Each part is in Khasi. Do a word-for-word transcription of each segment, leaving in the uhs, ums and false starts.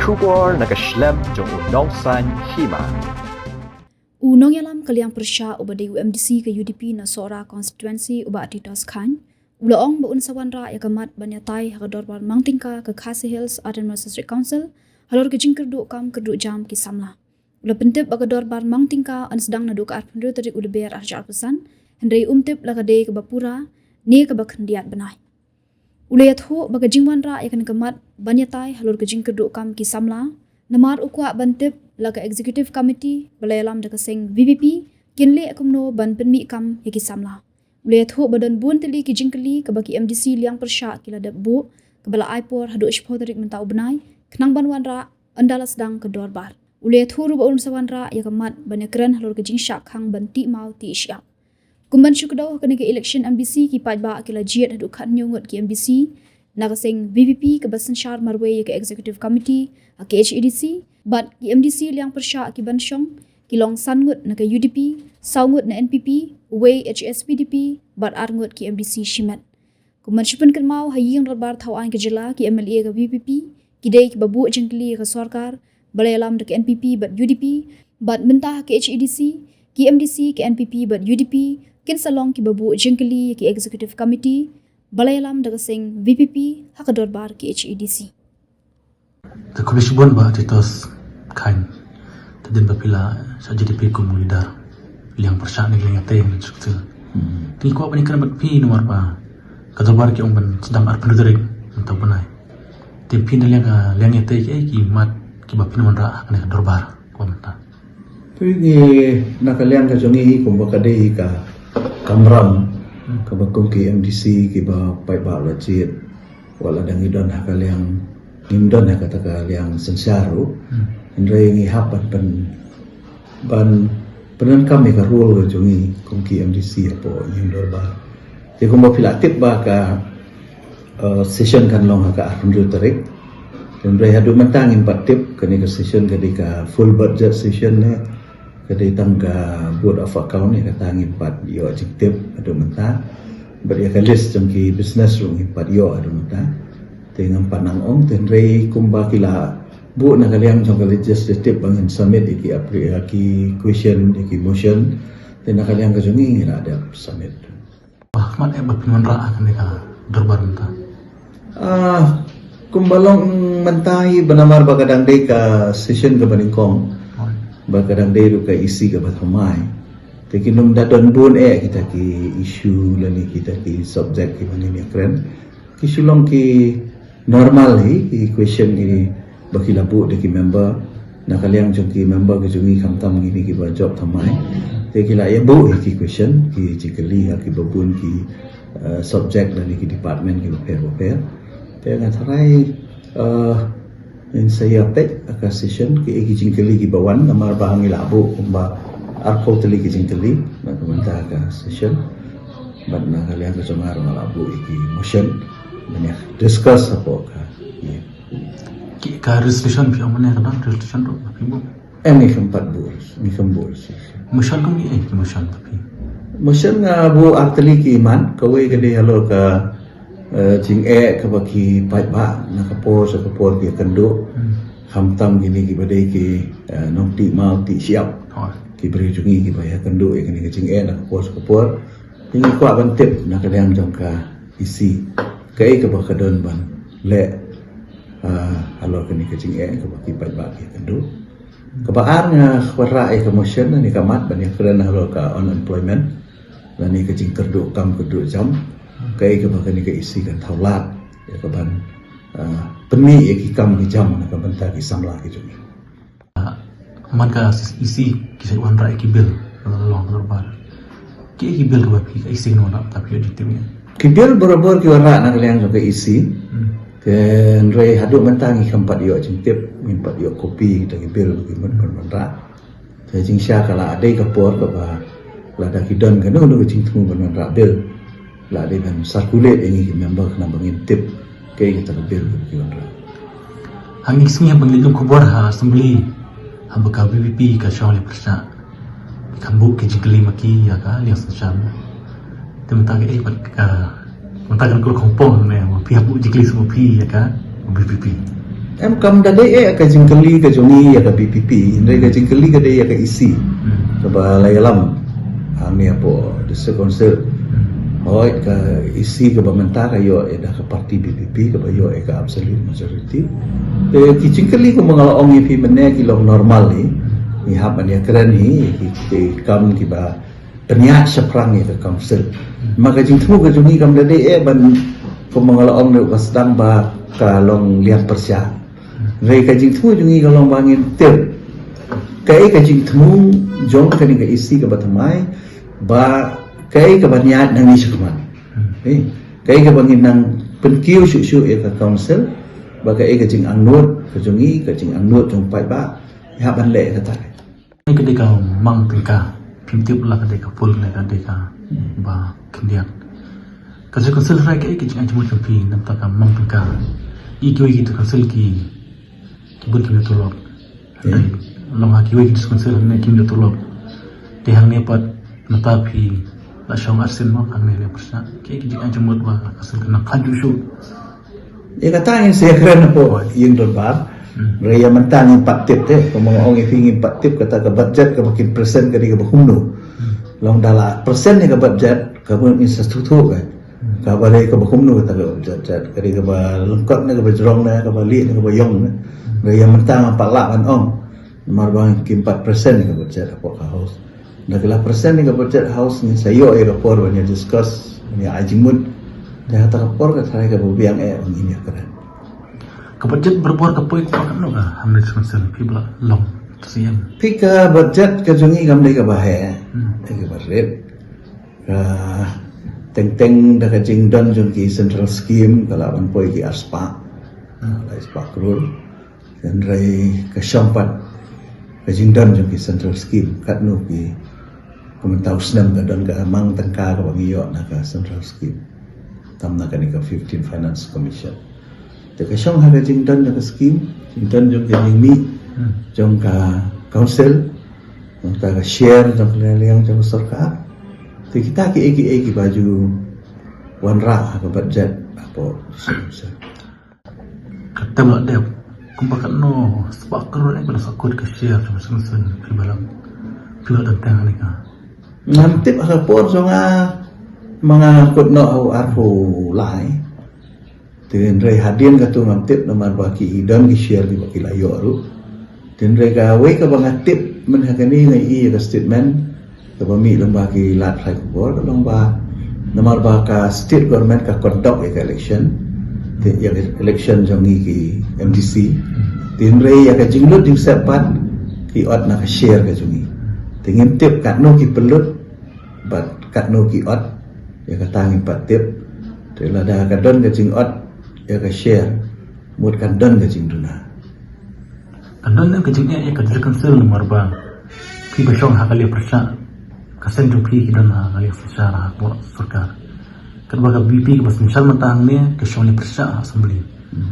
Khubor na ka shlem jong u Nongsaiñ Hima. U nongïalam ka liang pyrshah uba dei u M D C ka U D P na Sohra constituency, u Bah Titos Chyne, u la ong ba un sa wanrah ïa ka mat ban ïatai ha ka dorbar mang tyngka ka Khasi Hills Autonomous District Council halor ka jingkyrduh kam kyrduh jam ki samla. U la pyntip ba ka dorbar mang tyngka yn sdang naduh ka arphew hynriew tarik u Lber arhajar arphew san, hynrei um tip la ka dei kaba pura ne kaba khyndiat bnai. U la ïathuh ba ka jingwanrah ïa kane ka mat ban ïatai halor ka jingkyrduh kam ki samla, namar u kwah ban tip la ka executive committee ba la ïalam da ka seng V P P kin leh kumno ban pynmih kam ïa ki samla. U la ïathuh ba don bun tylli ki jingkylli kaba ki M D C liang pyrshah ki la dep buh, kaba la ai por haduh shiphew tarik mynta u bnai khnang ban wanrah ynda la sdang ka dorbar. U la ïathuh ruh ba un sa wanrah ïa ka mat ban ïakren halor ka jingshah khang ban tih maw tih shyiap. Kum ban shu kdew ha kane ka election M D C, ki paidbah ki la jied haduh khathynñiew ngut ki M D C na ka seng V P P kaba synshar marwei ïa ka executive committee ha K H A D C, bad ki M D C liang pyrshah ki ban shong ki long san ngut na ka U D P, saw ngut na N P P, uwei H S P D P, bad ar ngut ki M D C shimet. Kum ban shu pynkynmaw, ha ïing dorbar thawaiñ ka jylla, ki M L A ka V P P ki dei kiba buh jingkylli ïa ka sorkar ba la ïalam da ka N P P bad U D P, bad mynta ha K H A D C ki M D C ka N P P bad U D P kin sa long kiba buh jingkylli ïa ki executive committee ba la ïalam da ka seng V P P ha ka dorbar K H A D C. Te khublei shibun Bah Titos Chyne. Te hadien ba phi la shah jied phi kum u leader liang pyrshah ne liang ïatai mynta suk sil. Hmm. Te ngi kwah ban ïakren bad phi namar ba ka dorbar ki ong ban sdang arphew hynriew tarik mynta u bnai. Te phi na liang ka liang ïatai, kiei ki mat kiba phin wanrah ha kane ka dorbar kaba mynta? Te ngi na ka liang ka jong ngi kumba ka dei ka kamram, hmm, kaba kum ki M D C kiba paidbah la jied. Wat la dang ngi don ha ka liang, ngim don ha kata ka liang synshar ruh. Hmm. Hynrei ngi hap ban pyn, ban pyndonkam ïa ka role ka jong ngi kum ki M D C hapoh ïing dorbar. Te kumba phi la tip ba ka, eh, session kan long ha ka arphew hynriew tarik. Hynrei haduh mynta ngim pat tip, kane ka session ka dei ka full budget session ne ka dei tang ka vote of account, ïa kata ngim pat ïoh jingtip haduh mynta. Bad ïa ka list jong ki business ruh ngim pat ïoh haduh mynta. Te ngam pat nang ong, te hynrei kumba ki la buh na ka liang jong ka legislative ba ngin submit ïa ki appli-, ïa ki question, ïa ki motion. Te na ka liang ka jong ngi ngi la dep submit. Ba khmat eh ba phin wanrah ha kane ka dorbar mynta? Ah, kumba long mynta hi ba namar ba ka dang dei ka session kaba nyngkong. Hooid. Ba ka dang dei ruh ka E C kaba thymmai. Te kin ym da don bun eh kita ki issue lane kita ki subject kiba ngin ïakren. Ki shu long ki normal hi ki question ki ba ki la buh da ki member. Na ka liang jong ki member ka jong ngi khamtam kine kiba jop thymmai, te ki la ïa buh hi ki question, ki jingkylli ha kiba bun ki, eh, subject lane ki department kiba pher ba pher. Te nga tharai, eh, ngin sa ïa peit ha ka session kiei ki jingkylli kiba wan, namar ba ngi la buh kumba arphew tylli ki jingkylli na ka bynta ka session. Bad na ka liang ka jong nga ruh nga la buh ïa ki motion ban ïa discuss hapoh ka, ïa. Ki, ka resolution phi ong mynne ka dang resolution ruh phi buh? Eh, ngi khlem pat buh, ngi khlem buh resolution. Motion kum kiei ki motion phi? Motion nga buh ar tylli ki mat, kawei ka dei halor ka, eh, jingeh kaba ki paidbah na ka por sha ka por ki ïakynduh. Hmm. Khamtam kine kiba dei ki, eh, nongtih maw tih shyiap. Oh. Ki briew jong ngi kiba ïakynduh ïa kine ki jingeh na ka por sha ka por. Te ngi kwah ban tip na ka liang jong ka E C kaei kaba ka don ban leh, ah, halor kane ka jingeh kaba ki paidbah ki ïakynduh. Kaba ar nga kwah rah ïa ka motion ne ka mat ban ïakren halor ka unemployment lane ka jingkyrduh kam kyrduh jam, kaei kaba kane ka E C kan thaw lad ïa ka ban, ah, pynmih ïa ki kam ki jam na ka bynta ki samla ki jong ngi. Ah, man ka E C ki sa wanrah ïa ki bill la long ha ka dorbar. Kiei ki bill kiba phi ka E C ki wanrah, ta phi ïoh jingtip ïa ki? Ki bill barabor ki wanrah na ka liang jong ka E C. Hmm. Te hynrei haduh mynta ngi khlem pat ïoh jingtip, ngim pat ïoh copy kita ki bill ki mut ban wanrah. Te jingshai ka la dei ka por kaba lada ki don kano kano ka jingthmu ban wanrah bill, la dei ban circulate ïa ngi ki member khnang ba ngin tip kaei kata ka bill kaba ki wanrah. Ha kine ki sngi haba ngi leit lum khubor ha Assembly, haba ka V P P ka shong leh pyrshah, ki kham buh ki jingkylli ma ki ïa ka liang synshar. Te mynta kaei pat ka, mynta kan kloi khongpong ne, ma phi hap buh jingkylli sha ma phi ïa ka V P P? Em, kam da dei eh ka jingkylli ka jong ngi ïa ka B P P, hynrei ka jingkylli ka dei ïa ka E C. Hmm. Kaba la ïalam hangne hapoh District Council. Hmm. Hooid, ka E C kaba mynta ka ïoh eh da ka party B P P, kaba ïoh eh ka absolute majority. Te ki jingkylli kumba nga la ong ïa phi mynne ki long normal hi. Ngi hap ban ïakren hi, ki, ki kam kiba pynïaid shaphrang ïa ka council. Ma ka jingthmu ka jong ngi kam da dei eh ban, kumba nga la ong, ba sdang ba ka long liang pyrshah. Hynrei ka jingthmu jong ngi ka long ba ngin tip kaei ka jingthmu jong kane ka E C kaba thymmai, ba kaei kaba ïaid nangne shakhmat. Eh, kaei kaba ngin nang pynkiew shuh shuh ïa ka council, ba kaei ka jingangnud ka jong ngi, ka jingangnud jong paidbah, ïa ban leh kata. Ka dei ka mang tyngka, phim tip la ka dei ka pul ne ka dei ka ba khyndiat. Ka jong ka council hynrei kaei ka jingaiñ jingmut jong phi namar ka mang tyngka. Ïa kiwei ki council ki, ki bun kim ïoh tulop. Hmm. Long ha kiwei ki council hangne kim ïoh tulop. Te hangne pat mynta phi la shong arsien mo hangne liang pyrshah. Kaei ka jingaiñ jingmut ba ka council ka nang khlaiñ shuh shuh. Ïa kata ngin sa ïakren hapoh ïing dorbar. Hmm. Hynrei ïa mynta ngim pat tip te, kumba nga ong ïa phi ngim pat tip kata ka budget kaba kin present ka dei kaba kumno. Hmm. Long da la present ïa ka budget kaba ngin sa sngewthuh ka. Hmm. Kaba dei kaba kumno kata ka budget, ka dei kaba lyngkot ne kaba jrong ne kaba lieh ne kaba ïong ne. Hmm. Hynrei ïa mynta ngam pat lah ban ong. Namar ba kim pat present ïa ka budget hapoh ka House. Da ki la present ïa ka budget House ngin sa ïoh ïa ka por ban ïa discuss, ban ïa ai jingmut. Te ha kata ka por ka tharai kaba biang eh ban ngin ïakren. Ka budget barabor ka poi kumba katno ka Hamlet Council phi ba la long C M? Phi, ka budget ka jong ngi kam dei kaba heh. Hmm. Dei kaba rit. Ka teng teng da ka jingdon jong ki central scheme ka lah ban poi ki arspah. Hmm. Lai spah klur. Hynrei ka shong pat ka jingdon jong ki central scheme, katno ki, ka mynta u snem ka don ka mang tyngka kaba ngi ïoh na ka central scheme. Tam na kane ka fifteen Finance Commission. Te ka shong ha ka jingdon jong ka scheme, jingdon jong ka jingmih, hmm, jong ka council, jong ka share jong ka liang jong ka sorkar. Te kita kiei kiei kiba ju wanrah ha ka budget hapoh council. Ka tem la dep kumba katno spah klur eh, katno sa kut ka share jong ka seng seng phi ba la, phi ba la don teng ha kane ka. Ngam tip ha ka por jong nga, ma nga kut noh ha u arphew lai. Te hynrei hadien katu ngam tip namar ba ki don ki share kiba ki la ïoh ruh. Te hynrei kawei kaba nga tip myn ha kane nga ïohi ïa ka statement kaba mih lyngba ki lad pathai khubor ka long ba namar ba ka state government ka conduct ïa ka election, te ïa ka election jong ngi ki M D C, te hynrei ïa ka jinglut jingsep pat ki ot na ka share ka jong ngi. Te ngim tip katno ki pynlut bad katno ki ot, ïa kata ngim pat tip. Te lada ka don ka jingot ïa ka share, mut kan don ka jingduna. Kan don ka jingeh ïa ka District Council namar ba phi ba shong ha ka liang pyrshah, ka seng jong phi ki don ha ka liang synshar hapoh sorkar. Katba ka VPP kaba synshar mynta hangne ka shong liang pyrshah ha Assembly. Hmm.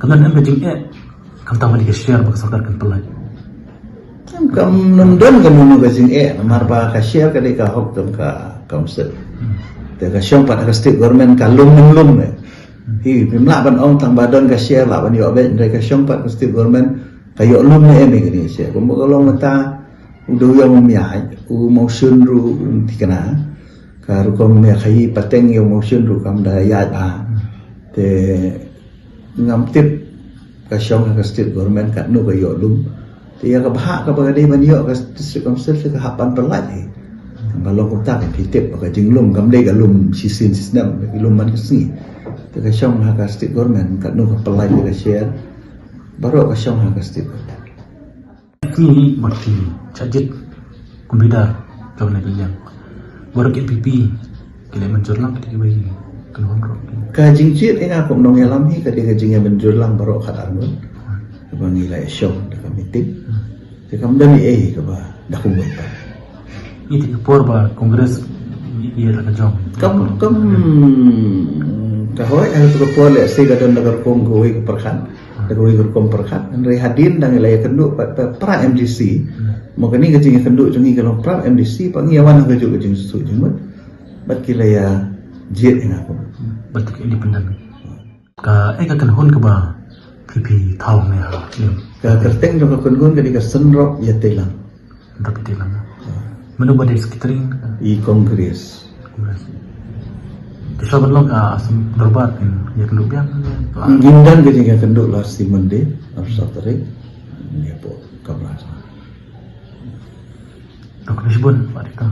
Kan don ka jingeh, kan tang ba dei ka share ba ka sorkar kan pynlait. Kam, kam nym don kano kano ka jingeh namar ba ka share ka dei ka hok jong ka council. Hmm. Te ka shong pat ha ka state government ka lum ne ym lum ne. Hmm. Hi, phim lah ban ong tang ba don ka share lah ban ïoh beit, hynrei ka shong pat ka state government ka ïoh lum ne em ïa kane ka share. Kumba ka long mynta u Dewïong um ïaid, u Mawshun ruh um thikna. Ka rukom ïa khaïi pateng ïa u Mawshun ruh kam da ïaid bha. Hmm. Te ngam tip, ka shong ha ka state government katno ka ïoh lum. Te ïa ka bhah kaba ka dei ban ïoh ka district council te ka hap ban pynlait hi. Ba long kumta kan phi tip ba ka jinglum kam dei ka lum shisien shisnem, ka lum man ka sngi. Te ka shong ha ka state government katno ka pynlait ïa ka share. Baroh ka shong ha ka state government. Ki ba ki shah jied kum leader jong kane ka liang. Baroh ki VPP ki la mynjur lang, ki dei kiwei ki kynhun ruh. Ka jingjied ïa nga kum nongïalam hi ka dei ka jingïamynjur lang baroh khatar ngut. Kaba ngi la ïashong da ka meeting. Hmm. Te kam don ei ei kaba da kumwei pat. Ïa ka por ba Congress ïa la ka jong. Kam, kam, ka hoi, ha ka por lehse ka don da ka rukom kawei ka pyrkhat. Da kawei ka rukom pyrkhat. Hynrei hadien dang ïa la ïakynduh pat, pat para MDC. Hmm. Mo kane ka jingïakynduh jong ngi ka long para MDC, pat ngi ïa wan ha kajuh ka jingsuk jingmut. Bad ki la ïa jied ïa nga kum. Bad ki independent. Ka, eh, ka kynhun kaba Ki phi thaw ne ha lim. Ka kyrteng jong ka kynhun ka dei ka Synrop Ïatei Lang. Synrop Ïatei Lang. Mano ba dei secretary? I Congress. Congress. Te sha ban long ka Assam Dorbar kin ïakynduh biang. Ngim don ka jingïakynduh la shi Monday, arphew saw tarik. Ïa po kamra sa. Dok ni shibun, Pak Dikta.